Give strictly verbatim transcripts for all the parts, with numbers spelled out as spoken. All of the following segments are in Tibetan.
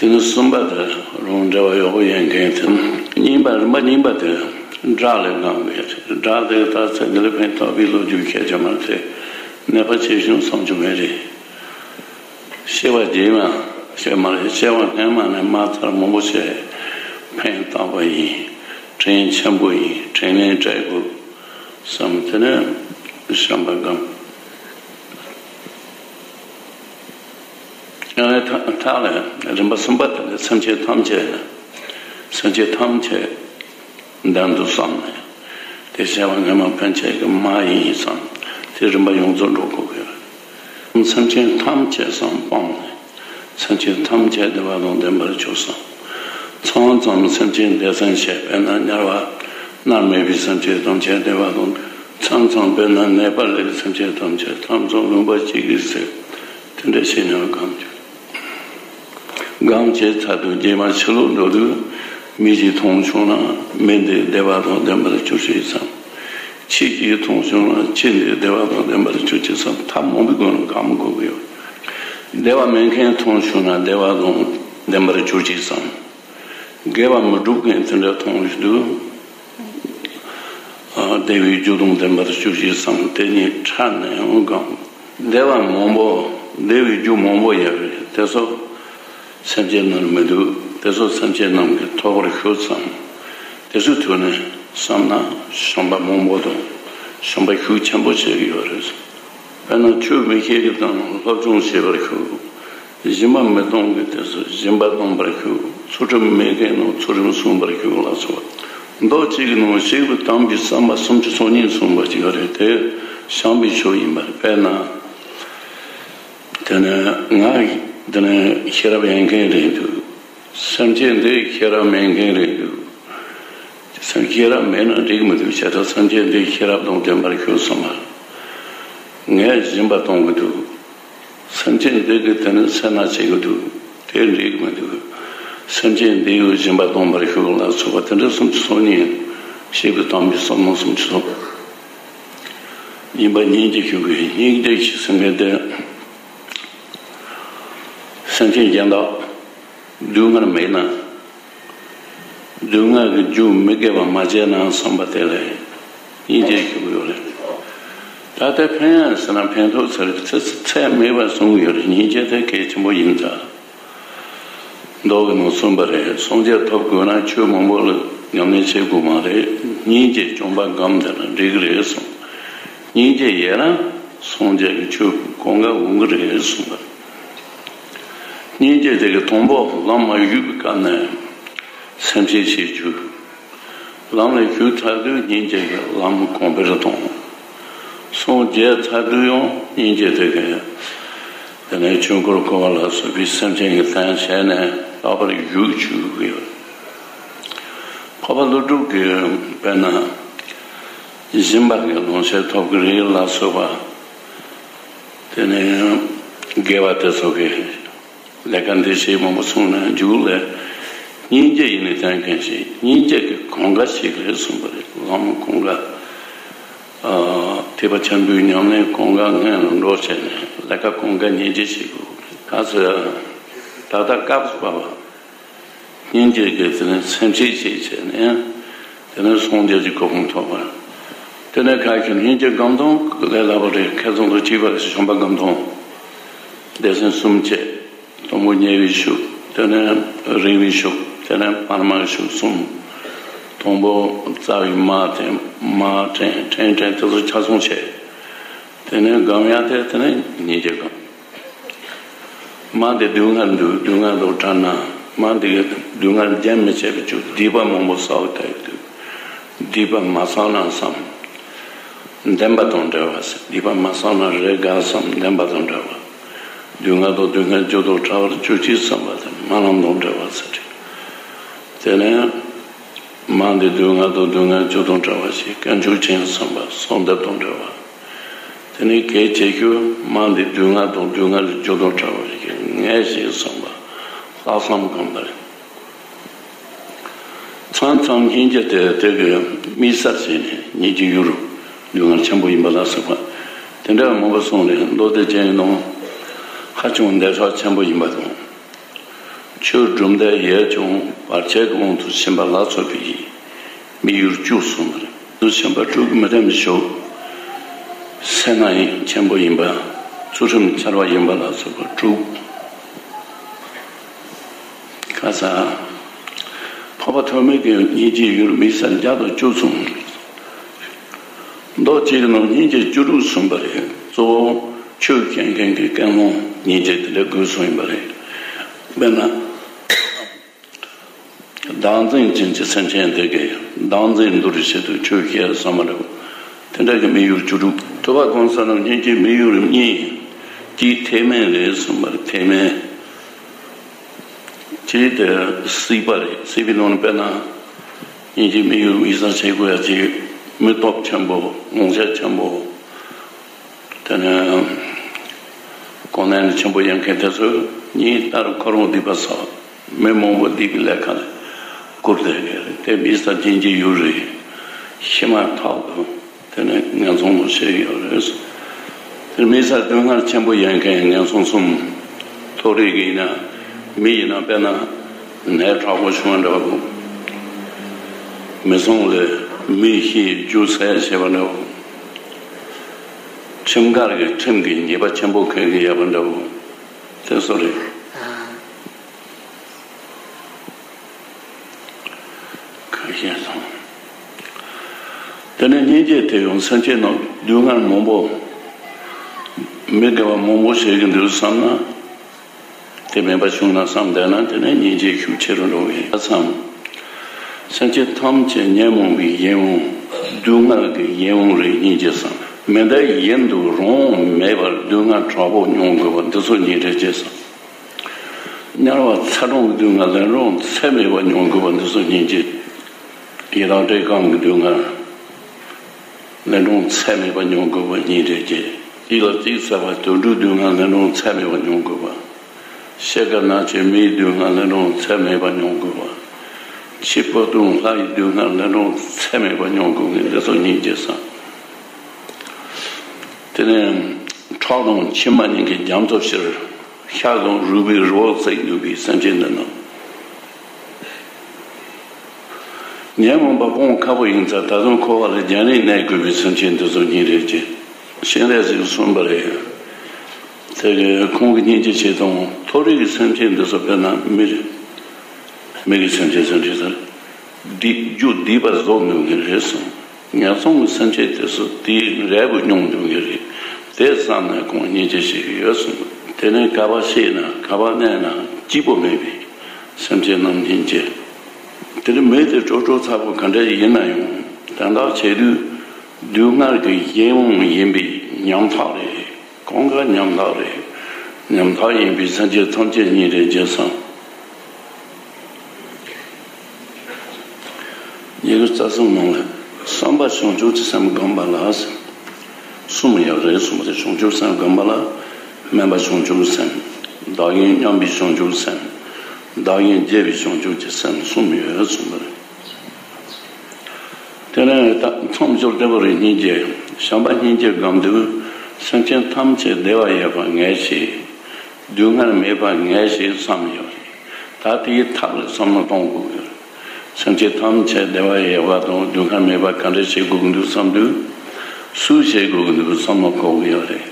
དེ་ནི་གསུམ་པ་དེ་རང་འབྲེལ་བ་ཡག་པོ་ཡོད་མཁན་དེ། གཉིས་པ་རིམ་པ་གཉིས་པ་དེ་སྒྲ་ལས་སྒང་གི་སྒྲ་དེ་ལྟར་ཚེ་འདི་ལ་ཕན་ཐོགས་པའི་ལོ་རྒྱུས་ཁྱད་ཆོས་མ་ཚད་ནད་པ་ཆེ་ཆུང་བསམ་རྒྱུ་མེད་རེད། སྐྱེ་བ་རྗེས་མ་སྐྱེ་མ་རེད། སྐྱེ་བ་སྔན་མ་ནས་མ་ཚར་མང་པོ་བྱས། ཕན་བཏགས་པ་ཡིན། དྲིན་ཆེན་པོ་ཡིན། དྲིན་ལན་འཇལ་དགོས་བསམ། དེ་ནས་བྱམས་པ་སྒོམ། ཨ་ནི་ཐ་ཐག་ལ་རིམ་པ་གསུམ་པ་དེ་ལ་སེམས་ཅན་ཐམས་ཅད་སེམས་ཅན་ཐམས་ཅད་བདག་ཏུ་བསམ་ནས། དེ་བྱ་བ་ངན་མ་ཕན་ཆད་ཀྱི་མ་ཡིན་བསམ། དེ་རིམ་པ་ཡོངས་རྫོགས་འགྲོ་དགོས་ཀྱི་ཡོད། སེམས་ཅན་ཐམས་ཅད་བསམ་སྤངས་ནས། སེམས་ཅན་ཐམས་ཅད་བདེ་བ་དང་ལྡན་པར་གྱུར་བསམ། མཚམས་མཚམས་སེམས་ཅན་བདེ་སེམས་བྱེད། དཔེར་ན་དམྱལ་བ་མནར་མེད་པའི་སེམས་ཅན་ཐམས་ཅད་བདེ་བ་དང་། མཚམས་མཚམས་དཔེར་ན་ནད་པ་ལས་སེམས་ཅན་ཐམས་ཅད་མཚམས་མཚམས་ལུང་པ་གཅིག་གི་ཚེ་དེ་འདྲ་བྱས་ནས་སྒོམ་རྒྱུ། སྒོམ་བྱས་ཚར་དུས་རྗེས་མ་ཕྱི་ལོགས་འགྲོ་དུས་མི་གཅིག་མཐོང་བྱུང་ན་མི་འདི་བདེ་བ་དང་ལྡན་པར་གྱུར་ཅིག་བསམ། ཁྱི་གཅིག་མཐོང་བྱུང་ན་ཁྱི་འདི་བདེ་བ་དང་ལྡན་པར་གྱུར་ཅིག་བསམ། ཐབས་མང་པོའི་སྒོ་ནས་སྒོམ་དགོས་ཀྱི་ཡོད། བདེ་བ་མེད་མཁན་མཐོང་བྱུང་ན་བདེ་བ་དང་ལྡན་པར་གྱུར་ཅིག་བསམ། དགེ་བ་མི་སྒྲུབ་མཁན་དེ་འདྲ་མཐོང་དུས། ཨ། བདེ་བའི་རྒྱུ་དང་ལྡན་པར་གྱུར་ཅིག་བསམ། དེ་གཉིས་ཕྲལ་ནས་ཡང་སྒོམ། བདེ་བ་མང་པོ། བདེ་བའི་རྒྱུ་མང་པོ་ཡོད་རེད། དེ་ཚོ་སེམས་ཅན་རྣམས་མི་འདུག་དེ་ཚོ་སེམས་ཅན་རྣམས་ཀྱིས་ཐོབ་པར་ཤོག་བསམ། དེ་ཚོའི་ཐོག་ནས་བསམ་ན་བྱམས་པ་མང་པོ་དང་བྱམས་པ་ཤུགས་ཆེན་པོ་བྱེད་ཀྱི་ཡོད་རེད། དཔེར་ན་ཆོས་མི་ཤེས་མཁན་དང་སློབ་སྦྱོང་བྱེད་པར་ཤོག་སྦྱིན་པ་མི་གཏོང་མཁན་དེ་ཚོ་སྦྱིན་པ་གཏོང་བར་ཤོག་ཚུལ་ཁྲིམས་མེད་མཁན་རྣམས་ཚུལ་ཁྲིམས་སྲུང་བར་ཤོག་ལ་སོགས་པ། མདོ་གཅིག་གི་ནང་གཅིག་པུ་དམ་པའི་བསམ་པ་སུམ་ཅུ་སོ་གཉིས་གསུངས་པ་ཅིག་ཡོད་རེད། དེ་བྱམས་པའི་ཆོས་ཡིན་པར། དཔེར་ན། དེ་ནས་ང་དེ་ནས་ཤེས་རབ་ཡོད་མཁན་རེད་འདུག་སེམས་ཅན་འདི་ཤེས་རབ་མེད་མཁན་རེད་འདུག་སེམས་ཤེས་རབ་མེད་ན་འགྲིག་མི་འདུག་བྱས་ཙང་སེམས་ཅན་འདི་ཤེས་རབ་དང་ལྡན་པར་ཤོག་བསམ་པ། ངས་སྦྱིན་པ་གཏོང་གི་འདུག་སེམས་ཅན་འདི་གིས་དེ་ནི་སེར་སྣ་བྱེད་ཀྱི་འདུག་དེ་འགྲིག་མི་འདུག་སེམས་ཅན་འདི་ཡིས་སྦྱིན་པ་གཏོང་བར་ཤོག་ལ་སོགས་པ་དེ་འདྲ་སུམ་ཅུ་སོ་གཉིས་ཞིག་གི་དམ་པའི་བསམ་བློ་སུམ་ཅུ་སོ། གཉིས་པ་སྙིང་རྗེ་ཞུ་དགོས། སྙིང་རྗེ་ཞིག་ཟེར་མཁན་དེ། སེམས་ཅན་གཞན་དག་སྡུག་བསྔལ་མེད་ན། སྡུག་བསྔལ་གྱི་རྒྱུ་མི་དགེ་བ་མ་བྱས་ན་བསམ་པ་དེ་ལ་སྙིང་རྗེ་ཞུ་གི་ཡོད་རེད། ད་ལྟའི་ཕན་ཡོན་ཟེར་ན་ཕན་ཐོགས་ཟེར་ཚད་ཚད་མེད་པ་གསུང་གི་ཡོད་རེད། སྙིང་རྗེ་དེ་གལ་ཆེན་པོ་ཡིན་ཙང་། མདོ་གི་ནང་གསུངས་པ་རེད། སངས་རྒྱས་ཐོབ་དགོས་ན་ཆོས་མང་པོ་ལ་ཉམས་ལེན་བྱེད་དགོས་མ་རེད། སྙིང་རྗེ་བཅོམ་པ་སྒོམ་བསྡད་ན་འགྲིག་གི་རེད་གསུངས། སྙིང་རྗེ་ཡོད་ན་སངས་རྒྱས་ཀྱི་ཆོས་གང་ག་འོང་གི་རེད་གསུངས་པ་རེད། སྙིང་རྗེ་དེ་གི་དང་པོ་ལམ་མ་ཞུགས་པའི་སྐབས་ནས་སེམས་ཅན་ཞེས་བརྗོད། ལམ་ལ་ཞུགས་ཚར་དུས་སྙིང་རྗེ་གི་ལམ་གོང་འཕེལ་གཏོང་། སངས་རྒྱས་ཚར་དུས་ཡང་སྙིང་རྗེ་དེ་གི་དེ་ནས་ཆོས་འཁོར་བསྐོར་བ་ལ་སོགས་པའི་སེམས་ཅན་གྱི་དོན་བྱས་ནས་ལྷག་པར་བཞུགས་བཅུག་གི་ཡོད། འཕགས་པ་ཀླུ་སྒྲུབ་ཀྱིས་དཔེར་ན་སྦྱིན་པ་གི་ལོངས་སྤྱོད་ཐོབ་ཀྱི་རེད་ལ་སོགས་པ། དེ་ནས་དགེ་བ་དེ་ཚོ་གི་ལས་ཀ་འདི་བྱེད་མང་པོ་སོང་ནས་མཇུག་ལ་སྙིང་རྗེ་ཡིན་ནས་བསྟན་མཁན་ཞིག་སྙིང་རྗེ་གི་གང་ག་ཞིག་རེད་གསུངས་པ་རེད། ལམ་གང་ག་ཨ། ཐེག་པ་ཆེན་པོའི་ཉམས་ལེན་གང་ག་སྔོན་ལ་འགྲོ་བྱས་ནས་ལས་ཀ་གང་ག་སྙིང་རྗེ་བྱེད་དགོས། ག་ཚོད་ད་ལྟ་སྐབས་སུ་བབ་པ། སྙིང་རྗེ་གིས་དེ་ནས་སེམས་ཅན་ཞིག་བྱས་ནས་དེ་ནས་སངས་རྒྱས་ཀྱི་གོ་འཕང་ཐོབ་པ། དེ་ནས་ག་ཞིག་སྙིང་རྗེ་སྒོམ་སྟངས་ལས་སླ་པོ་རེད། མཁས་བཙུན་དུ་གཅིག་པ་བྱམས་པ་སྒོམ་སྟངས། སྡེ་ཚན་གསུམ་བྱས། དང་པོ་ཉེ་བའི་ཤུགས། དེ་ནས་རིང་བའི་ཤུགས། དེ་ནས་བར་མའི་ཤུགས་གསུམ། དང་པོ་རྩ་བའི་མ་དེ་མ་དྲན་དྲན་དྲན་དེ་ཚོ་ཆ་ཚང་བྱས། དེ་ནས་སྒོམ་ཡག་དེ་དེ་ནས་སྙིང་རྗེ་སྒོམ། མ་འདི་སྡུག་བསྔལ་འདུག་སྡུག་བསྔལ་དུ་དྲན་ན། མ་འདི་གི་སྡུག་བསྔལ་རྒྱུན་མི་ཆད་པའི་ཆུ་སྡིག་པ་མང་པོ་བསགས་ཡོད་དུས། སྡིག་པ་མ་བསགས་ན་བསམ། བདེན་པ་དང་འབྲེལ་བ་ཟེར། སྡིག་པ་མ་བསགས་ན་རེ་དགའ་བསམ། བདེན་པ་དང་འབྲེལ་བ། སྡུག་བསྔལ་དང་སྡུག་བསྔལ་རྒྱུ་དང་བྲལ་བར་གྱུར་ཅིག་བསམ་པ་དེ་སྨོན་ལམ་དང་འབྲེལ་བ་ཟེར། དེ་ནས་མ་འདི་སྡུག་བསྔལ་དང་སྡུག་བསྔལ་རྒྱུ་དང་བྲལ་བ་ཞིག་དཀོན་མཆོག་ཆེན་བསམ་པ་གསོལ་འདེབས་དང་འབྲེལ་བ། དེ་ནས་གལ་ཆེ་ཤོས་མ་འདི་སྡུག་བསྔལ་དང་སྡུག་བསྔལ་རྒྱུ་དང་བྲལ་བ་ཞིག་ངས་ཞིག་བསམ་པ་ལྷག་བསམ་སྒོམ་པ་རེད། མཚམས་མཚམས་སྙིང་རྗེ་དེ་དེ་གི་དམིགས་བསལ་བྱས་ནས་སྙིང་རྗེ་ཡུལ་སྡུག་བསྔལ་ཆེན་པོ་ཡིན་པ་ལ་སོགས་པ་དེ་འདྲ་མང་པོ་གསུངས་ནས། མདོ་སྡེ་རྒྱན་ནང་ཧ་ཅང་འདོད་ཆགས་ཆེན་པོ་ཡིན་པ་དང་། ཆོས་སྒྲུབ་འདོད་ཡོད་ཀྱང་བར་ཆད་ཀྱི་དབང་དུ་ཕྱིན་པ་ལ་སོགས་པའི་དམིགས་ཡུལ་བཅུ་གསུངས་པ་རེད། དུ་ཕྱིན་པ་དྲུག་མི་ལྡན་པའི་ཕྱོགས། སེར་སྣ་ཡིན་ཆེན་པོ་ཡིན་པ། ཚུལ་ཁྲིམས་འཆལ་བ་ཡིན་པ་ལ་སོགས་པ་དྲུག་ཁ་ས། འཕགས་པ་ཐོགས་མེད་ཀྱི་སྙིང་རྗེའི་ཡུལ་དམིགས་བསལ་བརྒྱ་དང་བཅུ་གསུངས། མདོ་གཅིག་གི་ནང་སྙིང་རྗེ་བཅུ་དྲུག་གསུངས་པ་རེད། གཙོ་བོ་ཆོས་མཁྱེན་མཁན་གྱི་ཀུན་སློང་སྙིང་རྗེ་དེ་འདྲ་དགོས་གསུངས་ཡིན་པ་རེད། དཔེར་ན། བདག་འཛིན་ཅན་གྱི་སེམས་ཅན་དེ་གས་བདག་འཛིན་འདོར་བའི་ཆེད་དུ་ཆོས་བཤད་བསམ་པ་འདྲ་བོ། དེ་འདྲ་གི་དམིགས་ཡུལ་བཅུ་དྲུག་ཐུབ་པ་གང་ཟག་རྣམས་སྙིང་རྗེའི་དམིགས་ཡུལ་གཉིས། གཅིག་ཐེག་དམན་རེད་གསུངས་པ་རེད། ཐེག་དམན། གཅིག་དེ་སྲིད་པ་རེད། སྲིད་པའི་ནང་ནས་དཔེར་ན། སྙིང་རྗེའི་དམིགས་ཡུལ་དམིགས་བསལ་བྱེད་དགོས་ཡ་གཅིག་མི་སྟོབས་ཆེན་པོ་ལོངས་སྤྱོད་ཆེན་པོ། དེ་ནས་གོ་གནས་ཆེན་པོ་ཡོད་མཁན་དེ་ཚོས་ཉིན་ལྟར་ཁོ་རང་སྡིག་པ་བསགས། མི་མང་པོ་སྡིག་གི་ལས་ཁ་ལ་བསྐུར་བསྡད་ཡོད་རེད། དེ་མི་ས་སྙིང་རྗེའི་ཡུལ་རེད། ཤི་མ་ཐག་ཏུ་དེ་ནས་ངན་སོང་དུ་སྐྱེ་ཡོད་རེད། དེ་མི་ས་སྡུག་བསྔལ་ཆེན་པོ་ཡོད་མཁན་ངན་སོང་གསུམ། མཐོ་རིས་ཀྱི་ཡིན་ན་མི་ཡིན་ན་དཔེར་ན་ནད་དྲག་པོ་བྱུང་བ་འདྲ་བོ། མི་སྲུང་ལས་མི་ཤི་རྒྱུ་ཟད་བྱེད་པ་འདྲ་བོ། ཁྲིམས་འགལ་གྱི་ཁྲིམས་ཀྱི་ཉེས་པ་ཆེན་པོ་འཁེལ་གྱི་ཡོད་པ་འདྲ་བོ། དེ་ཚོ་རེད། ཁ་ཤས་སོང་། དེ་ནས་སྙིང་རྗེ་དེ་ཡང་སེམས་ཅན་རྣམས་སྡུག་བསྔལ་མང་པོ། མི་དགེ་བ་མང་པོ་བྱེད་ཀྱི་འདུག་བསམ་ན། དེ་མེད་པ་བྱུང་ན་བསམ་བསྡད་ན་དེ་ནས་སྙིང་རྗེ་ཤུགས་ཆེ་རུ་འགྲོ་གི་ཡིན་བསམ། སེམས་ཅན་ཐམས་ཅད་ཉོན་མོངས་པའི་ཡིད་འོང་། སྡུག་བསྔལ་གྱི་ཡིད་འོང་རེད་སྙིང་རྗེ་བསམ། མི་འདྲ་ཡིན་དུ་རང་དབང་མེད་པར་སྡུག་བསྔལ་དྲག་པོ་མྱོང་དགོས་པ་འདི་ཚོ་སྙིང་རྗེ་བསམ། དམྱལ་བ་ཚ་གྲང་གི་སྡུག་བསྔལ་ལན་གྲངས་ཚད་མེད་པ་མྱོང་དགོས་པ་འདི་ཚོ་སྙིང་རྗེ། ཡི་དྭགས་བཀྲེས་སྐོམ་གྱི་སྡུག་བསྔལ། ལན་གྲངས་ཚད་མེད་པ་མྱོང་དགོས་པ་སྙིང་རྗེ་སྐྱེ། གཅིག་ལ་གཅིག་བསད་པ་དུད་འགྲོའི་སྡུག་བསྔལ་ལན་གྲངས་ཚད་མེད་པ་མྱོང་དགོས་པ། ཤི་ཁ་ན་ཆེ་མིའི་སྡུག་བསྔལ་ལན་གྲངས་ཚད་མེད་པ་མྱོང་དགོས་པ། འཆི་འཕོ་ལྟུང་ལྷ་ཡི་སྡུག་བསྔལ་ལན་གྲངས་ཚད་མེད་པ་མྱོང་དགོས་ངེས་འདི་ཚོ་སྙིང་རྗེ་བསམ། དེ་ནས་ཁྲག་དང་མཆི་མ་གཉིས་ཀྱི་རྒྱ་མཚོ་ཕྱིར། ཤ་དང་རུས་པའི་རི་བོ་བརྩེགས་ནུས་པའི་སེམས་ཅན་འདི་རྣམས། ཉོན་མོངས་པ་སྤོང་ཁག་པོ་ཡིན་ཙང་ད་དུང་འཁོར་བ་ལ་རྒྱུན་རིང་གནས་དགོས་པའི་སེམས་ཅན་འདི་ཚོ་སྙིང་རྗེ་སྐྱེ། སྤྱན་རས་གཟིགས་གསུངས་པ་རེད། དེ་གི་ཁོང་གི་སྙིང་རྗེ་ཆེ་དང་མཐོ་རིས་ཀྱི་སེམས་ཅན་འདི་ཚོ་དཔེར་ན་མི་རེད། མི་གི་སེམས་ཅན་སེམས་ཅན་ཚོ། སྡིག་རྒྱུ་སྡིག་པ་རྫོགས་ནུས་ཀྱི་རེད་གསུངས། ངན་སོང་གི་སེམས་ཅན་དེ་ཚོ་དེའི་འབྲས་བུ་མྱོང་འདུག་གི་རེད། དེ་བསམ་ནས་ཁོང་སྙིང་རྗེ་ཞིག་ཡོད་གསུངས། དེ་ནས་ག་པར་ཤི་ན་ག་པར་གནས་ན་སྐྱིད་པོ་མེད་པའི་སེམས་ཅན་རྣམས་སྙིང་རྗེ། དེ་ནི་མི་དེ་སྤྲོ་སྤྲོ་ཚ་པོ་ག་འདྲ་ཡིན་ན་ཡང་དོན་དག་བྱེད་དུས་སྡུག་བསྔལ་གྱི་གཞན་དབང་ཡིན་པའི་ཉམ་ཐག་རེད། གང་ག་ཉམ་ཐག་རེད། ཉམ་ཐག་ཡིན་པའི་སེམས་ཅན་ཐམས་ཅད་སྙིང་རྗེ་བསམ། ཉེ་རུ་རྩ་གསུམ་ནང་ལ་བསམ་པ་བྱང་ཆུབ་ཀྱི་སེམས་བསྒོམ་པ་ལ་གསུམ་ཡོད་རེད་གསུངས་པ་དེ་བྱང་ཆུབ་སེམས་བསྒོམ་པ་ལ་སྨོན་པ་བྱང་ཆུབ་སེམས། བདག་གཞན་མཉམ་པའི་བྱང་ཆུབ་སེམས། བདག་གཞན་བརྗེ་བའི་བྱང་ཆུབ་ཀྱི་སེམས་གསུམ་ཡོད་གསུངས་པ་རེད། དེ་ནས་ད་མཚམས་སྦྱོར་བདེ་བ་རེ་སྙིང་རྗེ། བྱམས་པ་སྙིང་རྗེ་སྒོམ་དུས་སེམས་ཅན་ཐམས་ཅད་བདེ་བ་ཡོད་པ་ངེས་ཤེས། སྡུག་བསྔལ་མེད་པ་ངེས་ཤེས་བསམ་ཡོད་རེད། ད་དེའི་ཐབས་ལ་བསམ་བློ་གཏོང་དགོས་ཡོད་རེད། སེམས་ཅན་ཐམས་ཅད་བདེ་བ་ཡོད་པ་དང་སྡུག་བསྔལ་མེད་པ་ག་འདྲ་བྱེད་དགོས་ཀྱི་འདུག་བསམ་དུས། སུས་བྱེད་དགོས་ཀྱི་འདུག་བསམ་བློ་འཁོར་གྱི་ཡོད་རེད།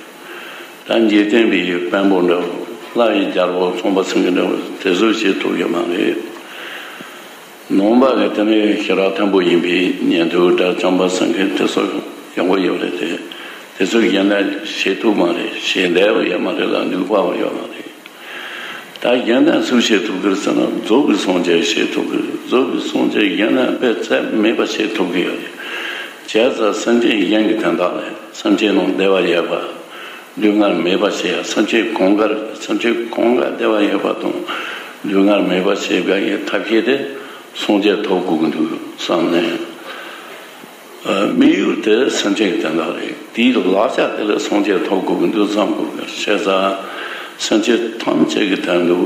ད་འཇིག་རྟེན་པའི་དཔོན་པོ་འདྲ་བོ་ལྷ་ཡི་རྒྱལ་པོ་ཚངས་པ་སེང་གེ་འདྲ་བོ་དེ་ཚོས་བྱེད་ཐུབ་ཡོད་མ་རེད། ནང་པ་གི་དེ་ནས་ཤེས་རབ་མཐོན་པོ་ཡིན་པའི་ཉན་ཐོས་དང་བྱམས་པ་སེང་གེ་དེ་ཚོ་ཡོང་གི་ཡོད་རེད་དེ། དེ་ཚོས་གཞན་དག་བྱེད་ཐུབ་མ་རེད། བྱེད་འདོད་ཡོད་མ་རེད་ལ་འདུག་པ་ཡོད་མ་རེད། ད་གཞན་དག་སུས་བྱེད་ཐུབ་ཀྱི་རེད་ཟེར་ན་རྫོགས་པའི་སངས་རྒྱས་བྱེད་ཐུབ་ཀྱི་རེད། རྫོགས་པའི་སངས་རྒྱས་གཞན་དག་དཔེ་ཚད་མེད་པ་བྱེད་ཐུབ་ཀྱི་ཡོད་རེད། བྱས་ཙང་སེམས་ཅན་གཞན་གྱི་དོན་དག་ལ་སེམས་ཅན་རྣམས་བདེ་བ་ཡོད་པ། སྡུག་བསྔལ་མེད་པ་བྱེད་ཡ་སེམས་ཅན་གང་ག་རེད། སེམས་ཅན་གང་ག་བདེ་བ་ཡོད་པ་དང་སྡུག་བསྔལ་མེད་པ་བྱེད་དགོས་ཡའི་ཐབས་ཤེས་དེ་སངས་རྒྱས་ཐོབ་དགོས་ཀྱི་འདུག་བསམ་ནས། དམིགས་ཡུལ་དེ་སེམས་ཅན་གྱི་དོན་དག་རེད། དེའི་ལག་ཆ་དེ་ལ་སངས་རྒྱས་ཐོབ་དགོས་ཀྱི་འདུག་བསམ་དགོས་པས། བྱས་ཙང་སེམས་ཅན་ཐམས་ཅད་ཀྱི་དོན་དུ་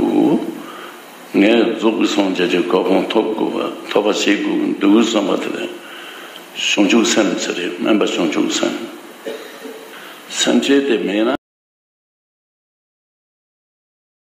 ངས་རྫོགས་པའི་སངས་རྒྱས་ཀྱི་གོ་འཕང་ཐོབ་དགོས་པ་ཐོབ་པ་བྱེད་དགོས་ཀྱི་འདུག་བསམ་པ་དེ་ལ་བྱང་ཆུབ་སེམས་ཟེར་རེད། སྨོན་པ་བྱང་ཆུབ་སེམས། སེམས་ཅན་དེ་མེད་ན།